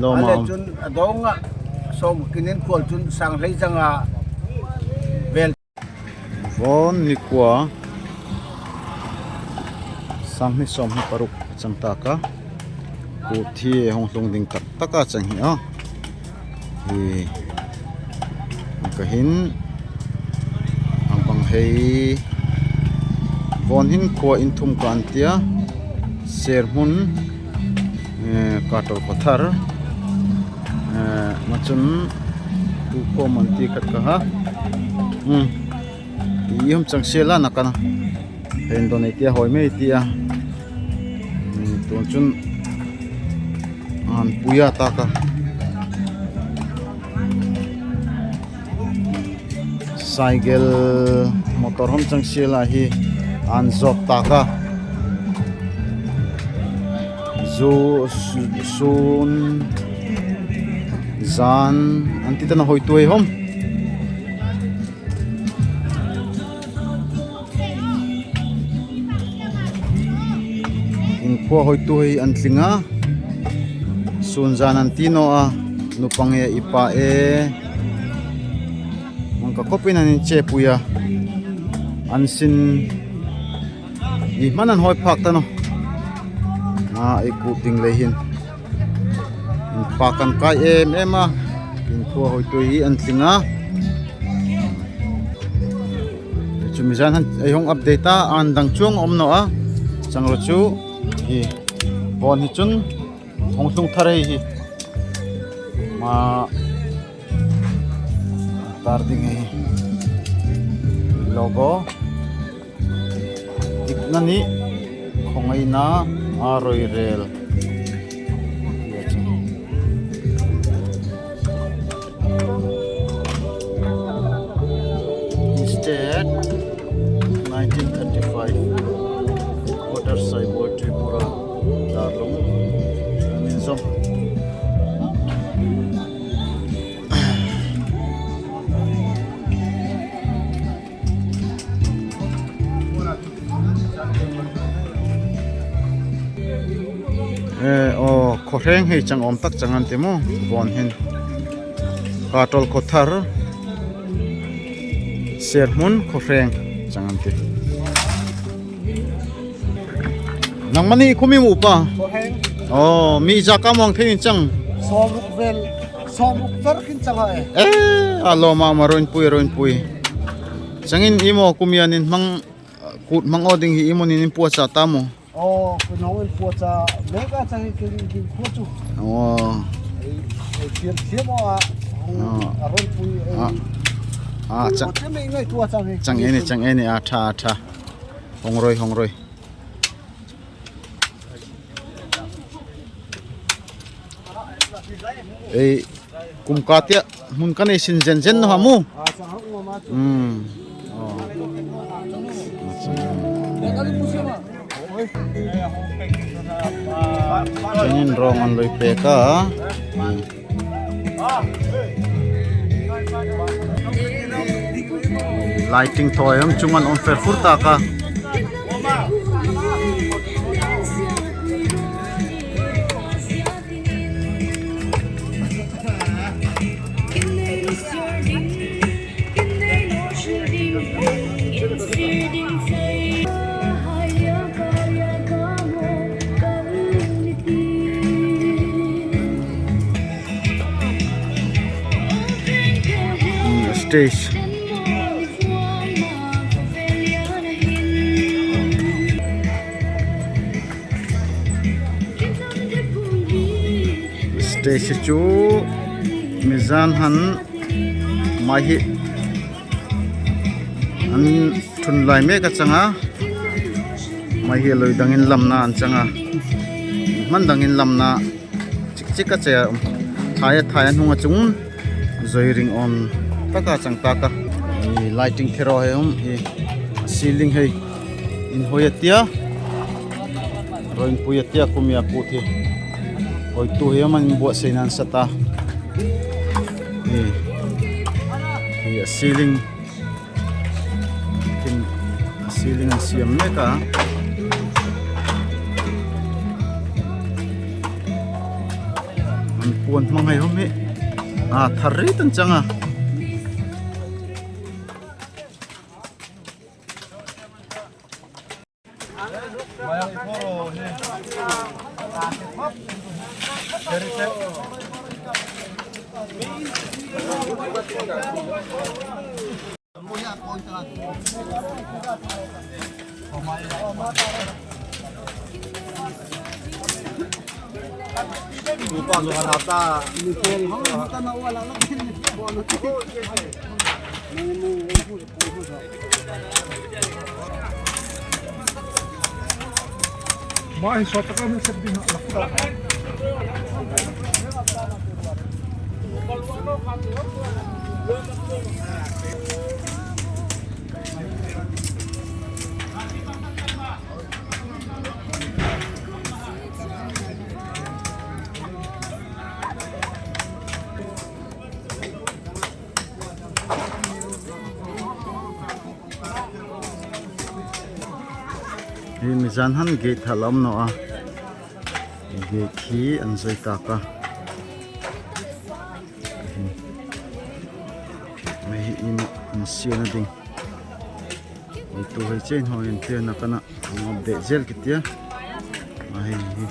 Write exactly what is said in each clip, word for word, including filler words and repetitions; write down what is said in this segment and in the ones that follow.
Lawm a. Chun a dong a, sawm kinin khual chun sang hlei zang a vel. Vawn ni kua, sang hni sawm hni paruk chang ta ka. Kut hi hung hlung ding tak tak a chang hi a. Hi ka hin ang bang hei, Vawn hin khua in thum ka an tia, Serhmun, eh, Katol Khuothar, eh, ma chun tu khua man ti khat ka ha. Hmm. I hom chang sia la na ka na. Hei don ei tia hoi mei tia. Hmm, tun chun an pui a ta ka. Cycle, motor hom chang sia la hi an zop ta ka. Zu, su-, sun, zan, an ti ta na hoi tu hei hom. Inn khua hoi tu hei an tling a. Sun zan an ti naw a. Nupang e, i pa e. Mangka khop in an in che pui a. An sin i hman an hoi phak ta naw. A, i kut ding lei hin. Inn pa kan kai em em a. Inn khua hoi tu hi an tling a. Chu mi zan han ei hong update ta, an dang chuong om naw a. Chang ro chu hi. Vawn hi chun hong hlung thar hei hi. Ma tar ding hei. Logo. Tikna ni khongaina a roi rel. State nineteen thirty-five. Headquarter Saibol Tripura. Darlong. Min zom. Eh, aw, Khoreng hei chang om tak chang an ti maw, Vawn hin. Katol Khuothar, Serhmun Khoreng chang an ti. Nangman i kum i mu pa? Khoreng. Aw, mi za ka mong thei in chang. Sawm ruk vel, sawm ruk char kin chang a e. Eh, a lawm a, ma roin pui, roin pui. Chang in i maw kum i an in hmang, kut hmang aw ding hi i maw nin in puasa ta maw? Aw, kun hong in puasa, me ka chang in kin, kin khua chu. Aw. Ei, ei, thiam, thiam aw a, hong, aw, a roin pui, ei. A, a, chang. Aw, thiam ei ngai tua chang in. Chang ei ni, chang ei ni, a tha, a tha. Hong roi, hong roi. Ei, kum ka tia, mun ka nei sin zen zen naw ha mu. Hmm. Aw. Chang in rong an loi pek a. Hmm. Lighting thaw hei hom chung an on fer fur ta ka. Stage. Stage chu mi zan han mai hi an thun lai mek a chang a, mai hi loi dang in lamna an chang a, hman dang in lamna chik chik a chai a, um, thai a, thai a hnung a chung zoi ring om tak a chang ta ka. I lighting thero hei um, i ceiling hei in hoi a tia. Roin pui a tia kum i a kut hi. Hoi tu hi a man buat sei nan sa ta. I, i a ceiling. Kin ceiling siam mek a. Puan hmang hei hom hi. A, thar ri tan chang a. Hi mi zan han gate tha lam no a. Gate hi an zoi tak a. Mei hi in an sian a ding. Ei tu hei chen ho in tia na kana ngam de zel kitia. Ahi hi.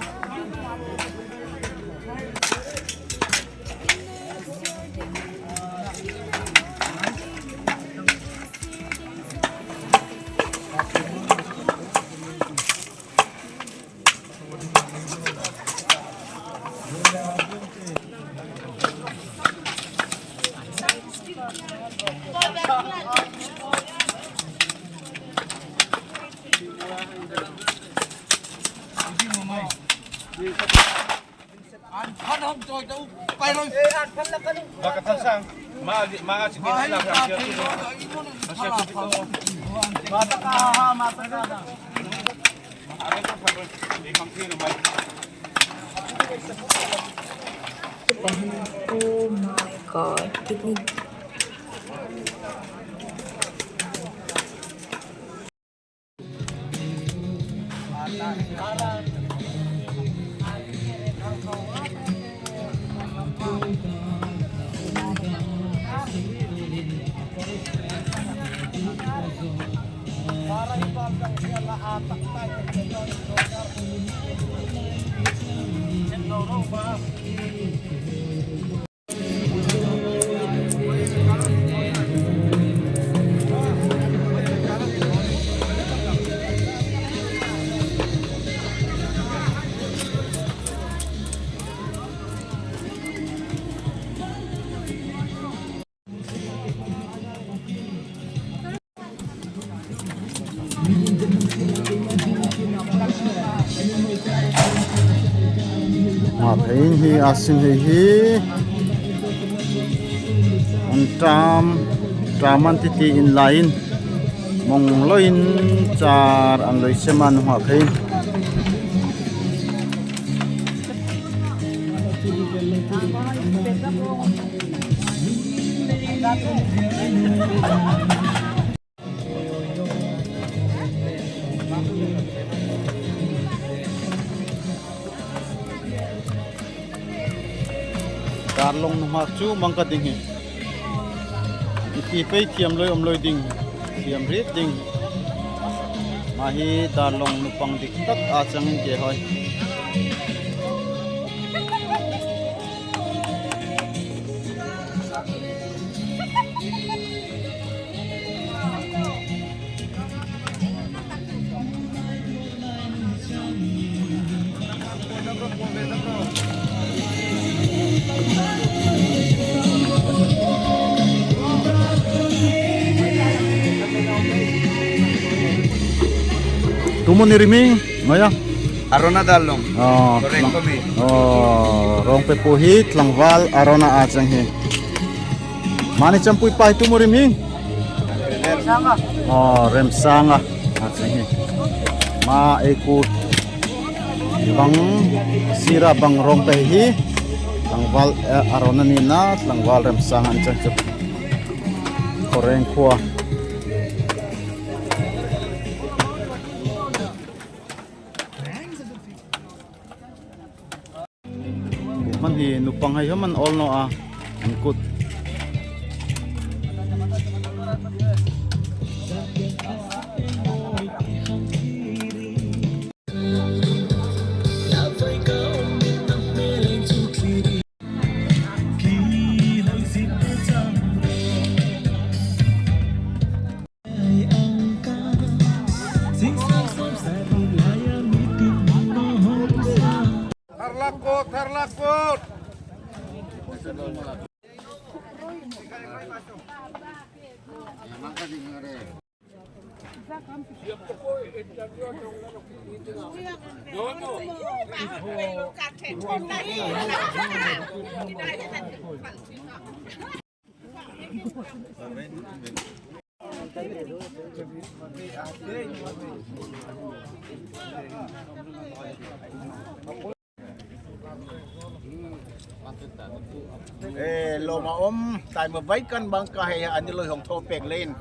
Oh my God, kidney. Nga thei in hi asin hei hi. An tam, tam an titi in lai in. Mong loi in char an loi sem an nga thei in. Darlong nunghak chu mang ka ding hi. Ipi pei thiam loi om loi ding, thiam rit ding. Mahi darlong nupang dik tak a chang in ke hoi. Tumu ni rim i, maya? Arona darlong. Oh, Rongpui. Oh, Rongpui puhi, tlangval Arona a chang hi. Mani champui pai tumu rim hi. Remsanga. Oh, Remsanga. A chang hi. Ma ei ku bang sira bang Rongpui hi. Tlangval, eh, Arona ni na, tlangval Remsanga an chang chu. Khoreng khua. Man hi nu Pang hei hom an ol no a, an kut. Tharlak kot, tharlak kot. Eh, lom a om, tai ma bai kan bang ka hei, ani loi hong tho pek len.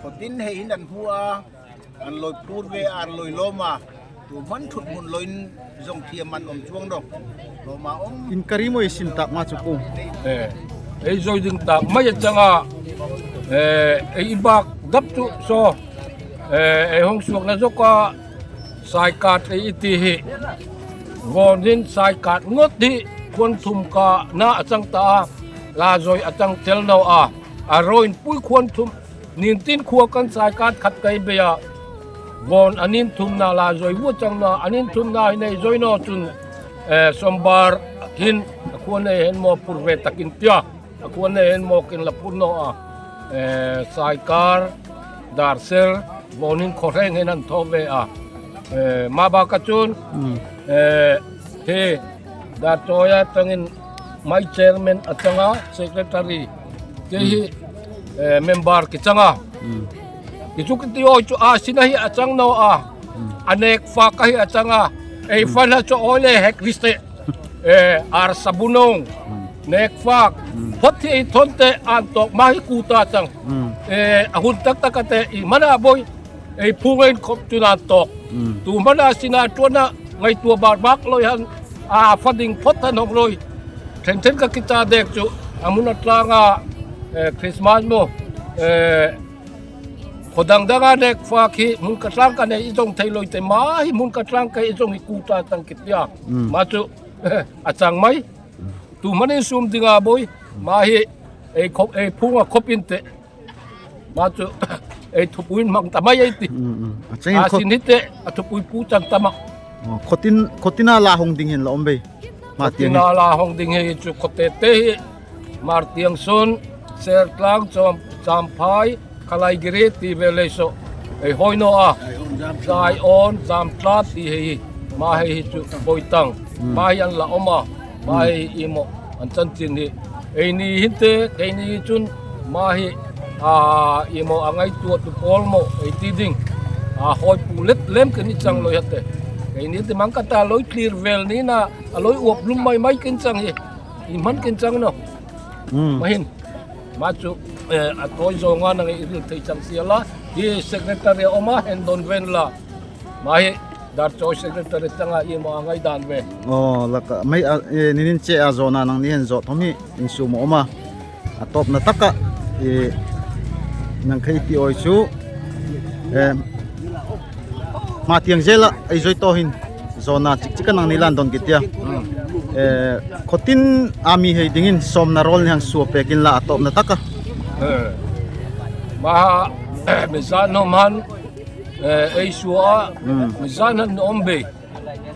Khotin hei hin an hmu a, an loi pur ve, an loi lom a. Tu man thut mun loin zong thiam man om chuang dong. Lom a om. In kari mo i sim tak ma chu ko. Eh, ei zoi ding tak mai a chang a. Eh, ei bak dap chu so. Eh, ei hong suak na zok a. Saikat ei i ti hi. Von hin saikat ngot hi. Khuan thum ka na a chang ta a. La zoi a chang tel no a. A roin pui khuan thum. Nin tin khua kan saikat khat kai bei a. Von a nin thumna la zoi vua chang na, a nin thumna hin ei zoi no chun, eh, sombar hin, a khuan ei hen mo pur ve takin pia. A khuan ei hen mo kin la pur no a. Eh, saikar, dar ser, von hin khoreng hin an tho ve a. Eh, ma ba ka chun, eh, he, dar toya tangin mai chairman a chang a, secretary. Kei hi, eh, member ki chang a. Ki chu ki ti oi chu a sin a hi a chang no a. A nek fak a hi a chang a. Ei fan ha chu oi le hek ris te. Eh, ar sabunong. Nek fak. Phot hi ei thon te an tok ma hi ku ta chang. Eh, a hun tak tak a te i mana boi. Ei phung ei khop tu na tok. Tu mana sin a tuan a ngai tua bar bak loi han. A fading phot han hong loi. Then then ka kita dek chu. A mun a tlang a, eh, Christmas mo. Eh, kho dang dang a nek fak hi mun ka tlang ka nei i zong thei loi te ma hi mun ka tlang ka i zong hi ku ta tang kit ya. Ma chu, a chang mai. Tu man in sum ding a boi. Ma hi, ei khop, ei phung a khop in te. Ma chu, ei thupui mang ta mai ei ti. A chang in a khot- sin hi te, a thupui pu chang ta ma. Oh, khotin, khotin a la hong ding hin la om bei. Ma tiang khotin a la hong ding hi chu khote te hi. Mar tiang sun, ser tlang chom, cham phai, khalai giri ti ve lei so. Ei hoi no a. Zai on, zam tla ti hei hi. Ma hei hi chu boi tang. Ma hi an la om a. Ma hei i mo an chan chin hi. Ei ni hin te, ei ni chun ma hi, a, i mo a ngai tua tu pol mo, ei ti ding. A hoi pu let lem ken i chang loi hat te. Ei ni te mang ka ta loi clear vel ni na, a loi uap lum mai mai ken chang hi. I man ken chang no. Ma hin. Ma chu, eh, a toi zo nga nang i ril thei chang sia la. Hi secretary a om a hen don ven la. Ma hi, dar choi secretary tang a i mo a ngai dan ve. Oh, la ka, mai a, eh, ni nin che a zo na nang ni hen zo thom hi, in su mo om a. A top na tak a, eh, nang khai ti oi chu. Eh, ma tiang zel a, ei zoi to hin. Zo na chik chik a nang ni lan don ki tia. Eh, khotin a mi hei ding in som na rol ni hang sua pek in la a top na tak a. Eh, ma, eh, mi zan nom han, eh, ei sua a, mi zan han om bei.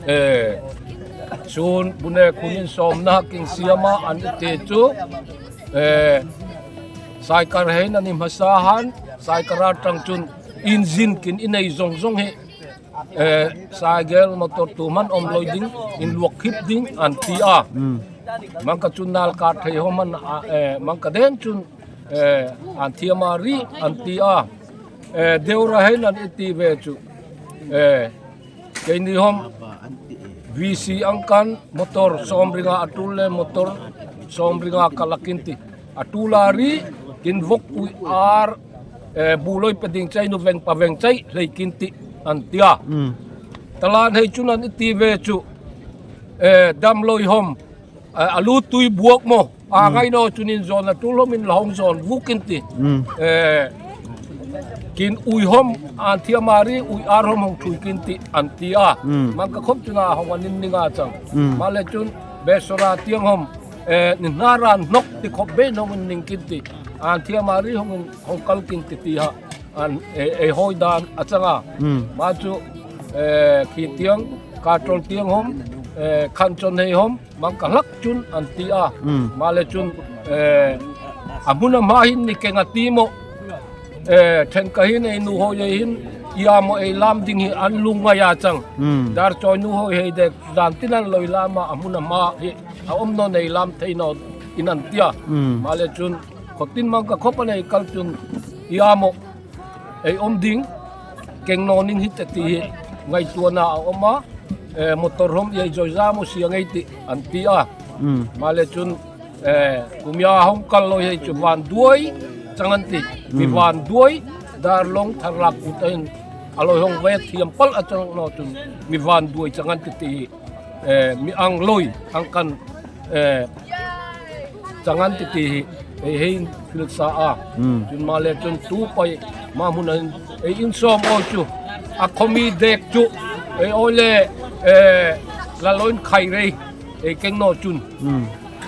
Eh, sun bu ne khun in som na kin siam a an i te chu. Eh, saikar hei na ni masa han, saikar a tang chun engine kin i nei zong zong hi. Eh, saigel motor tu man om loi ding, in luak khip ding, an ti a. Mang ka chun nal ka thei ho man a, eh, mang ka den chun, eh, an thiam a ri, an ti a. Eh, deu ra hei nan i ti ve chu. Eh, kei ni hom, V C ang kan, motor, som ringa a tul le, motor, som ringa ka lakin ti. A tul a ri, kin vok pui ar, eh, bu loi pe ding chai nu veng pa veng chai, hlei kin ti, an ti a. Talan hei chun an i ti ve chu, eh, dam loi hom, eh, a lu tui buak maw. A ngai naw chun in zon a tul hom in la hong zon vuk in ti. Eh, kin ui hom, an thiam a ri ui ar hom hong thui kin ti an ti a. Mangkakhop chun a hong an in ning a chang. Maleh chun Besora tiang hom, eh, ni hnar a hnok ti khop ben hong in ning kin ti. An thiam a ri hong in hong kal kin ti ti ha. An, eh, eh, hoi dan a chang a. Ma chu, eh, khi tiang, Katrol tiang hom, eh, Khanchon hei hom, Mangkahlak chun an ti a. Maleh chun, eh, a hmun a hma hin ni keng a ti maw. Eh, then ka hin ei nu hoi ei hin, ia maw ei lam ding hi an lungngai a chang. Dar choi nu hoi hei dek dan tin an loi lam a, a hmun a hma hi a om naw nei lam thei naw in an ti a. Maleh chun, khotin Mangkakhop an ei kal chun, ia maw ei om ding, keng naw ning hi te ti hi ngaituana a om a, eh, motor hom ei zoi za maw siang ei ti an ti a. Maleh chun, eh, kumia hong kal loi hei chu vanduai chang an ti. Mi vanduai, Darlong Tharlak ut a hin a loi hong ve thiam pal a chang naw chun mi vanduai chang an ti ti hi. Eh, mi ang loi, ang kan, eh, chang an ti ti hi, eh, hei in philsa a. Chun maleh chun tu pai ma hmun a hin, eh, in sawm aw chu, a khomi dek chu, eh, aw le, eh, la loin khai rei, eh, keng naw chun.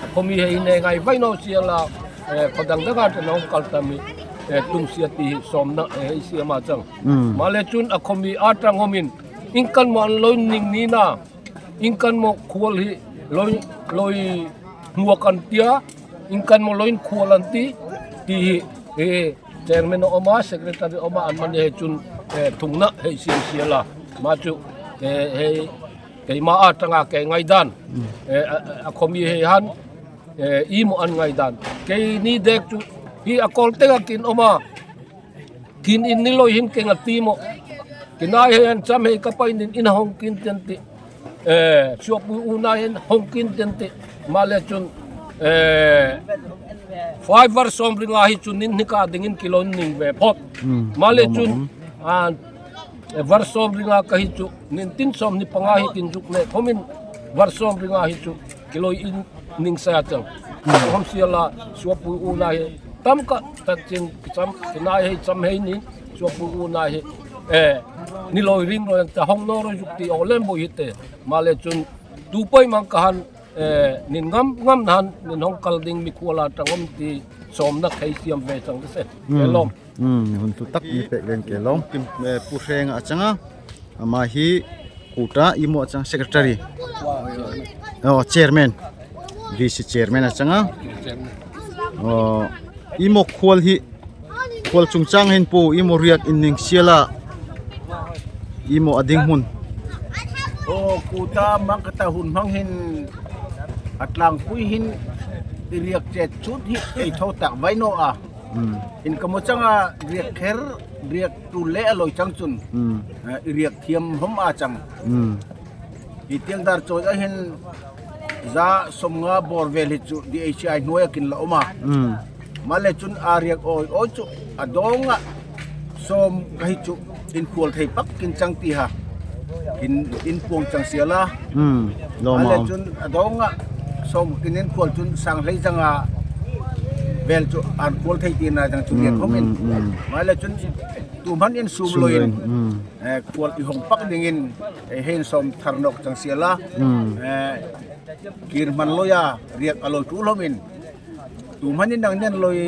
A khomi hei ne ngai vai naw sia la, eh, khodang dang a te nong kal ta mi, eh, tum sia ti hi sawm na, eh, hei sia ma chang. Maleh chun a khomi a tang hom in, in kan maw an loin ning ni na. Inkan maw khual hi loi, loi muak an tia, inkan maw loi khual an ti, ti hi, eh, chairman a om a, secretary a om a, an man hei chun, eh, thungna hei siam sia la. Ma chu, eh, hei, keima a tang a kei ngaidan. Eh, a, a, a khomi hei han, eh, i maw an ngaidan. Keini dek chu, hi a kol teng a kin om a. Kin in ni loi hin keng a ti maw. Kinai hei an cham hei ka pai nin in hong kin ten ti. Eh, suapui u nai hin hong kin ten ti. Maleh chun, eh, fai var sawm ringa hi chu nin ni ka dingin kiloi ning ve phot. Maleh chun, an, eh, var sawm ringa ka hi chu nin tin sawm ni panga hi kin zuk le. Khomin var sawm ringa hi chu kiloi in ning sa chang. Hom sia la suapui u nai hi tam ka tat chin cham, nai hei cham hei nin suapui u nai hi. Eh, ni loi ring loi ta hong no ro zuk ti o lem bo hi te. Maleh chun tu pai mang ka han, eh, nin ngam ngam han nin hong kal ding mi khual a tang om ti sawm na hei siam ve chang se. Lom. Hmm, hun tu tak ni pek len ke lom. Pu Hreng a chang a. Ama hi kuta i maw a chang secretary. Oh, chairman. V C chairman a chang a. Oh, i maw khual hi. Khual chungchang hin pu i maw riak in ning sia la. I maw a ding hun. Oh, kuta mang kata hun mang hin a tlangpui hin i riak chet chut hi ei tho tak vai naw a. In ka maw chang a riak kher, riak tu le a loi chang chun. Eh, i riak thiam hom a chang. I tiang dar choi a hin za sawm nga bor vel hi chu D H I hnuai a kin la om a. Maleh chun a riak oi oi chu a dong a sawm ka hi chu in khual thei pak kin chang ti ha. Kin in puang chang sia la. Maleh chun a dong a sawm kin in khual chun sang hlei zang a vel chu an khual thei ti na zang chu riak hom in. Maleh chun tu man in sum loi in. Eh, khual i hong pak dingin, eh, hei sawm thar nawk chang sia la. Eh, kir man loi a, riak a loi tu lom in. Tu man in nang nen loi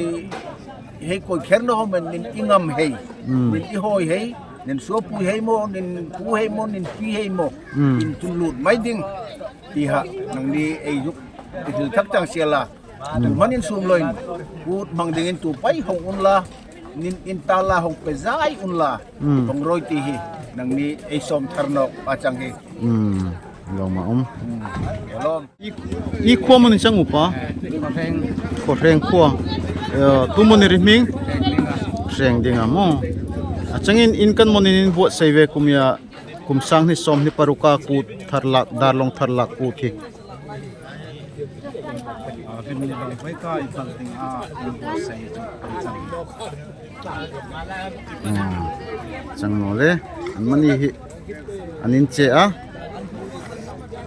hei koi kher naw hom in nin i ngam hei. Nin i hoi hei, nin suapui hei maw, nin pu hei maw, nin pi hei maw. In tun lut mai ding. Ti ha, nangni ei zuk, i hil thak chang sia la. Tu man in sum loi in, kut mang dingin tu pai hong un la, nin in ta la hong pe zai un la, hong roi ti hi, nangni ei sawm thar nawk a chang hi. Lom a om. Lom. I, i khua maw ni chang upa? Khohreng khua. Eh, tu maw ni ri hming? Hreng Dinga maw. A chang in in kan maw ni nin buat sei ve kum ya, kum sang ni sawm ni paruk a kut thar lak, dar long thar lak kut hi. Ah, chang naw le, an mani hi, an in che a.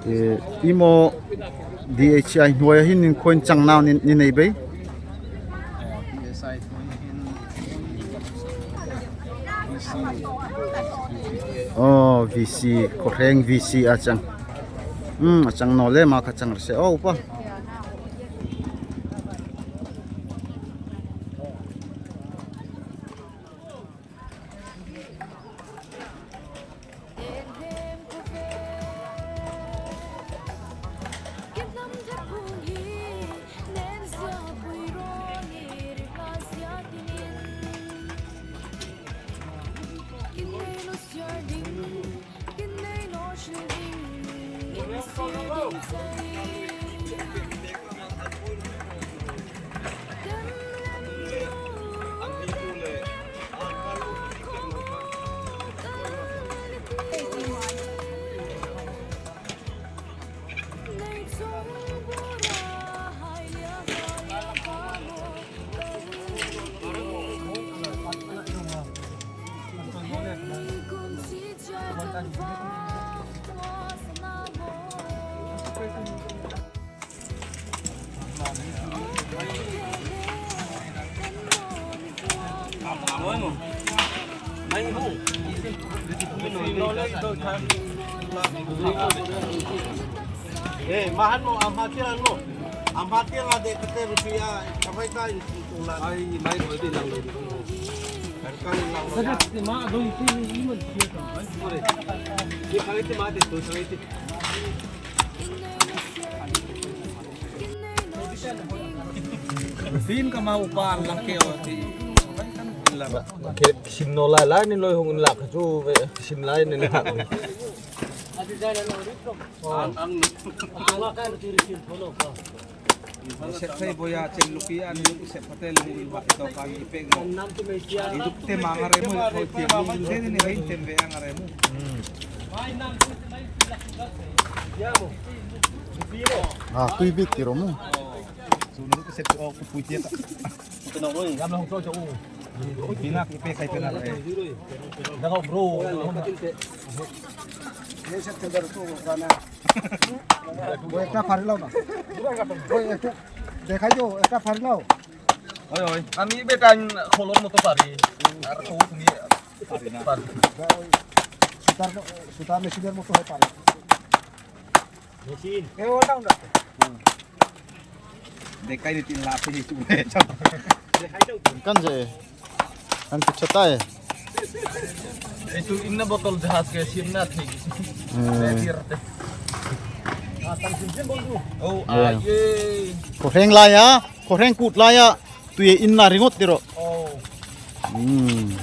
Eh, i maw, D H I hnuai a hin inkhoi chang nau ni, ni nei bei. O, V C, Kohreng V C a chang. Hmm, a chang naw le, ma kha chang rse. O, upa. Eh, mahan mo, amhatil an mo. Amhatil an de kate rupiah, kapai kai tulan. Ai, mai roi di lang. Kan lang. Sadat ma doi ti iman sia kan. Di kali ti ma de tu kali ti. Sin ka mau pan lang ke oti. Ke sim no lai lai ni loi hung lak chu ve sim lai ni lak. Sep thei boya chem luki an sep patel ni ma to kan ipek mo. Iduk te ma ngare mo ko chem ni te ni hei tem ve ngare mo. Ah, tui bik tiro mo. Sunu ke sep o ku pui tiak. Pinak ipe kai pinak. Dako bro. Ye sep tender tu kana. Boi, ekta phari lao na. Boi, ekta dekhai jo, ekta phari lao. Oi, oi. Ami betan kholom moto phari. Ar ko ni phari na. Phari. Oi. Sutar, sutar machine moto hai phari. Machine. Eh, all rounder. Dekhai ni tin lap ni tu. Kan je. Kan tu chatai. Itu inna botol jahaz ke simna thi. Hmm. Ready rate. Oh, yeah. Aye. Kohreng lai a, Kohreng kut lai a. Tui inna ringot tiro. Oh. Hmm.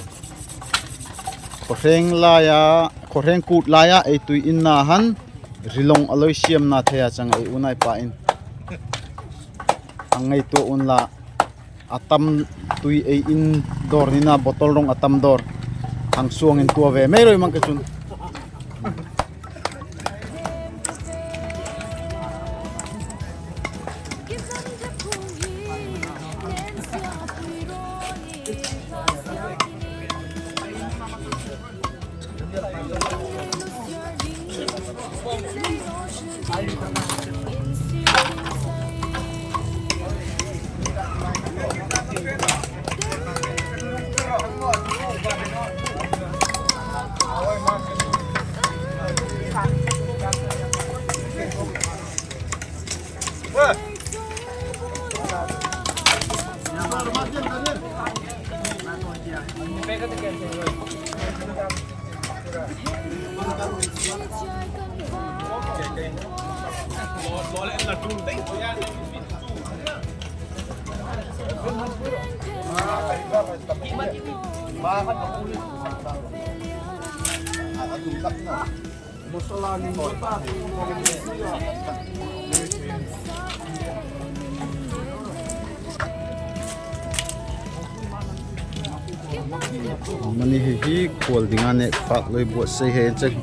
Kohreng lai a, Kohreng kut lai a, ei tui inna han, rilong aloi siamna thei a chang ei unai pa in. Ang ei tu un la. Atam tui ei in dor nina botol rong atam dor. Hang suang in tua ve mei roi mang ke chun. Mani hi hi khual ding a ne pak loi buat sei he chek.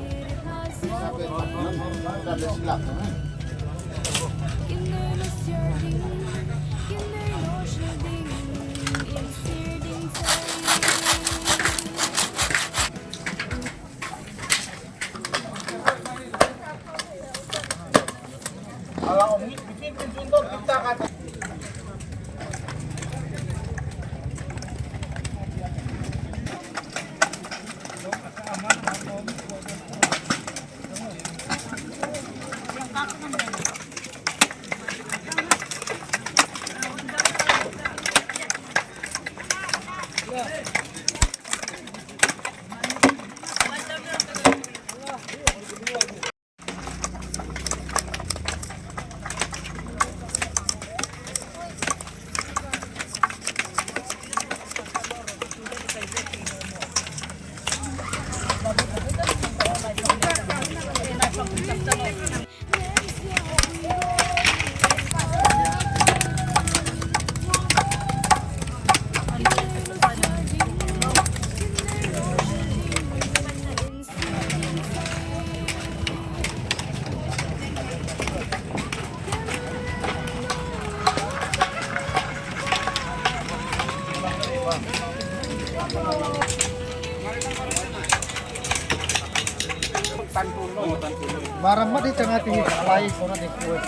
Maramat di tengah tinggi alai kona di kuat.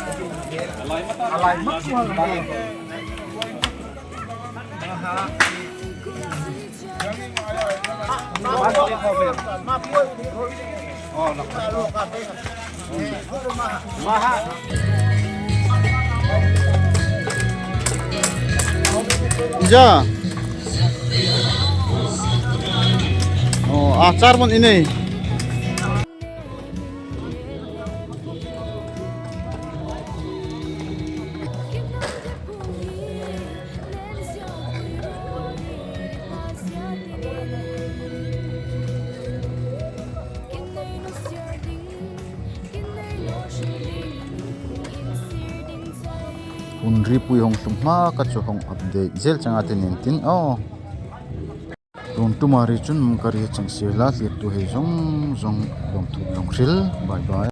Alai mat kuat. Ija. O, achar mon ini. Hun ripui hong tlung ma ka chu hong update zel chang a ti nen tin o. Tun tuma ri chun mung kari chang sila lir tu hei zong zong lom thum lom hril. Bye bye.